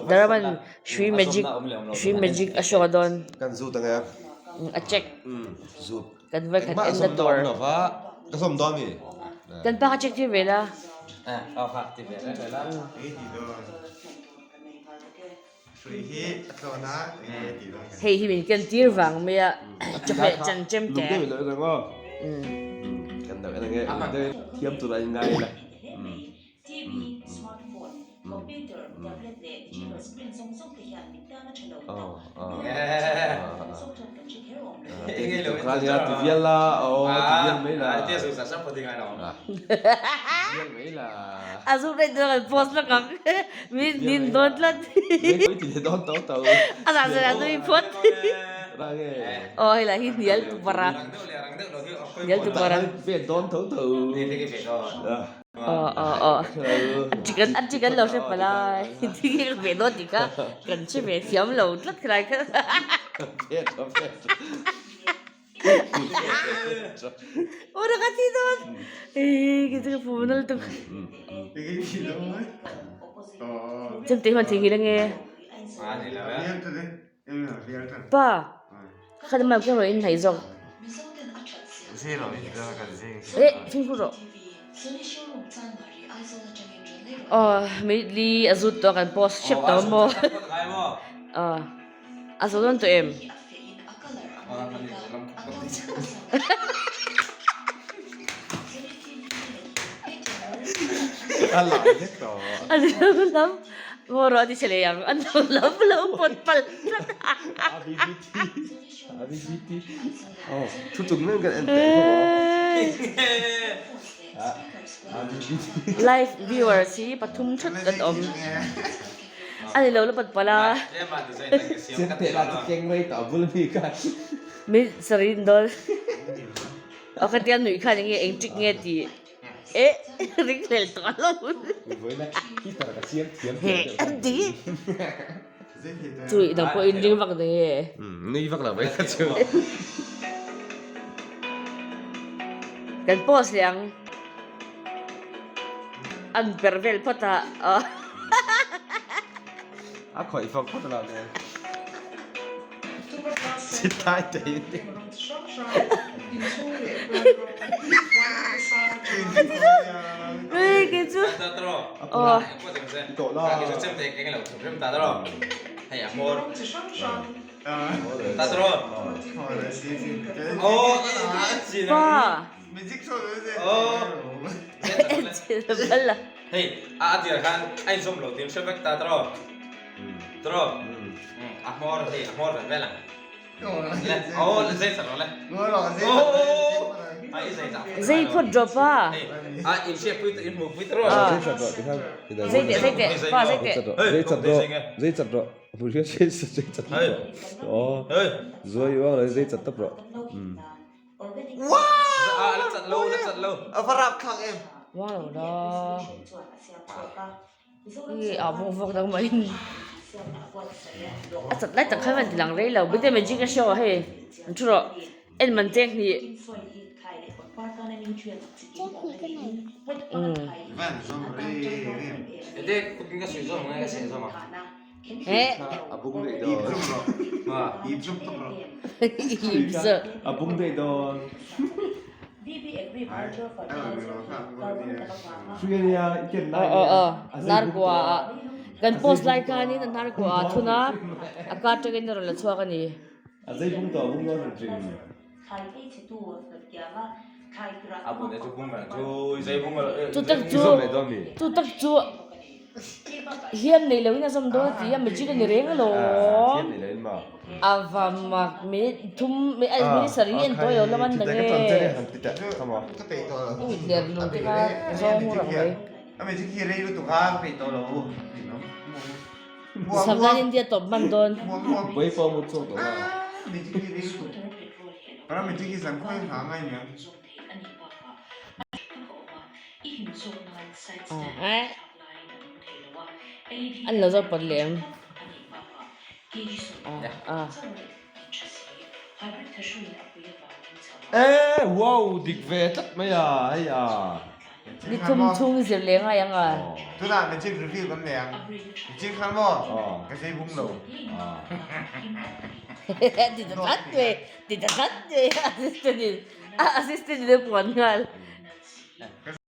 Daraman hrui magic hrui magic a show dawn. Kan zut ange. A check. Zut. Kan vai khat en na tur. Ka zawm dawn mi. Kan pa kha check tir ve la. Hei hi min ken tir vang mai a chawhmeh chan chem te. Thiam tur a in ngai la. A zuk daih dawn an post vek ang min nin dawn tlat a zah zah nui phawt aw hei lah hi hnial tukverh a hnial tukverh a. Aw aw aw a chi kan lo hre palh a tinge ka ve dawn tih kha kan hre ve thiam lo tlat khelai kha. Aw ka thi dawn ka chu ka phu nal tuk chemte hian theihnghilh ange pa kha lam ah khian rawn inhnaih zawk eh fimkhur rawh aw minute li a zut tawh a kan post hrep tawh a maw aw. A zo dawn tawh em? A lang vek tawh. A zo lam maw rawh a ti chhe leh ang. A zo lam lo pawt palh tlat. A B B T A B B T Aw thu tum reng kan en teh hlawm a. A B B T Live viewers hi pathum thut kan awm. A ni lo la pat palh a. Min saree in dawn. Aw ka tia nuih khan enge eng trick nge tih eh ring hlel tawh a lo. Heh a ti. Chu i dang pawh in ring vak nei e. Nui vak lo mai kha chu. Kan pause leh ang. An per vel phawt a. A khawih fak phawt la le. Sitai te in. Ui kei chu. Aw. Pa. Hei a atir khan a inzawm lo tih an hre vek ta tiraw tiraw a hmawr hei a hmawr vel vel ang le aw le zei chat rawh le Zei phawt drop a hei a in hriat pui in hmuh pui tiraw Zei chat rawh tikhan Zei teh zei teh pa zei teh Zei chat rawh zei chat rawh zei chat rawh aw zuai uang lo zei chat tawp rawh A va rapthlak em? Uang lo la. I a vawk vawk dang mai. A chat lai tak khan an ti lang rei lo. Bute magic a show a hei. An thu rawh. En man cheng hnih. Umm. A bung daih dawn. A bung daih dawn. Hrui ania i ken lai ania. Aw hnar kua ah kan post lai khanin a hnar kua ah a thun a, a ka atangin a rawn la chhuak a ni. A zei bung tawh a bung dawn hrim hrim. Chu tak chu chu tak chu hian nei loin a zawm dawn a ti a magic a ni reng alawm a va mak minute thum minute sarih hi en tawi lo lam an la nge i hliam lung te kha zawng ngur ang mai. Savdhan India tawp hman dawn. An lo zawk pawt leh em? Ee wow dik ve tlat mai a hei a. Ni thum chhung i zir leh ngai ang a. Tunah magic review kan nei ang. Nichin khan maw ka zei bung lo. Ti ta tlat ve, ti ta tlat ve assistant in, assistant in a puan nghal.